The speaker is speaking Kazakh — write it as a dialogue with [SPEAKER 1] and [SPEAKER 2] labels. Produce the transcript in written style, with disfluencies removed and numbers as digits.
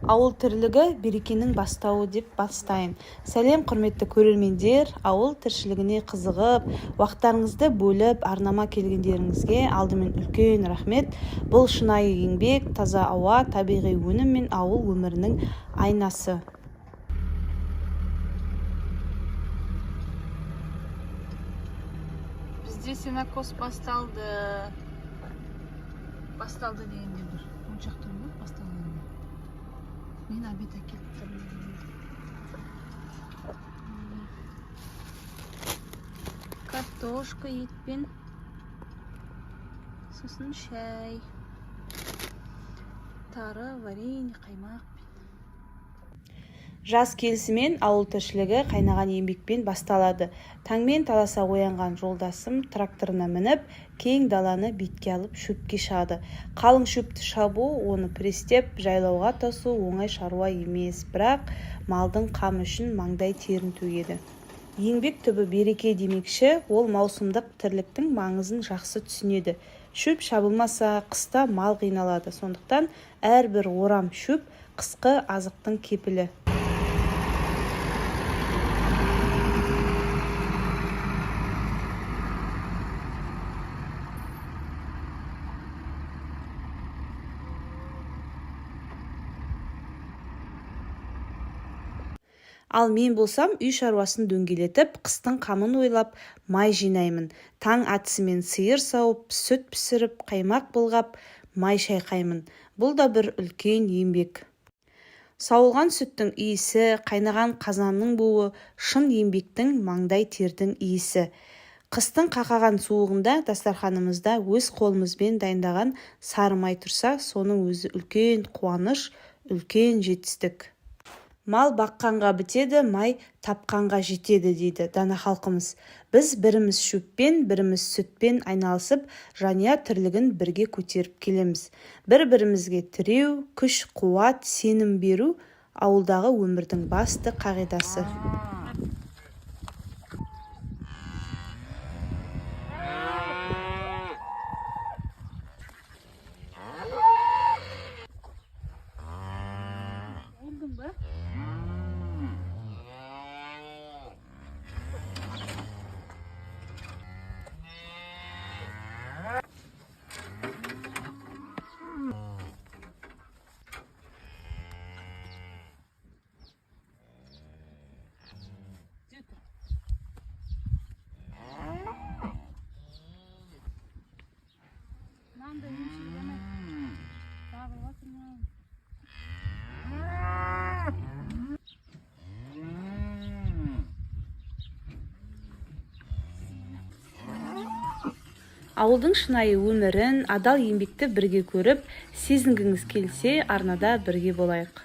[SPEAKER 1] Ауыл тірлігі – берекенің бастауы деп бастайын. Сәлем, құрметті көрермендер! Ауыл тіршілігіне қызығып, уақыттарыңызды бөліп, арнама келгендеріңізге алдымен үлкен рахмет. Бұл шынайы еңбек, таза ауа, табиғи өнім мен ауыл өмірінің айнасы.
[SPEAKER 2] Бізде сенокос басталды. Басталды дегенде, бір 10 шақты күн болды басталғанына. Мен обед әкеліп тұрмын. Картошка етпен, сосын шай, тары, варенье, қаймақ.
[SPEAKER 1] Жаз келісімен ауыл тіршілігі қайнаған еңбекпен басталады. Таңмен таласа оянған жолдасым тракторына мініп, кең даланы бетке алып, шөпке шығады. Қалың шөпті шабу, оны престеп, жайлауға тасу оңай шаруа емес, бірақ малдың қамы үшін маңдай терін төгеді. Еңбек түбі береке демекші, ол маусымдық тірліктің маңызын жақсы түсінеді. Шөп шабылмаса, қыста мал қиналады. Сондықтан әрбір орам шөп – қысқы азықтың кепілі. Ал мен болсам үй шаруасын дөңгелетіп, қыстың қамын ойлап, май жинаймын. Таң атысымен сиыр сауып, сүт пісіріп, қаймақ былғап, май шайқаймын. Бұл да бір үлкен еңбек. Сауылған сүттің иісі, қайнаған қазанның буы – шын еңбектің, маңдай тердің иісі. Қыстың қақаған суығында дастарханымызда өз қолымызбен дайындаған сары май тұрса, соның өзі үлкен қуаныш, үлкен жетістік. Мал баққанға бітеді, май тапқанға жетеді дейді дана халқымыз. Біз біріміз шөппен, біріміз сүтпен айналысып, жанұя тірлігін бірге көтеріп келеміз. Бір-бірімізге тіреу, күш-қуат, сенім беру – ауылдағы өмірдің басты қағидасы.
[SPEAKER 2] Өлдің ба? Нанды емші ана бағып жатырмын.
[SPEAKER 1] Ауылдың шынайы өмірін, адал еңбекті бірге көріп, сезінгіңіз келсе, арнада бірге болайық.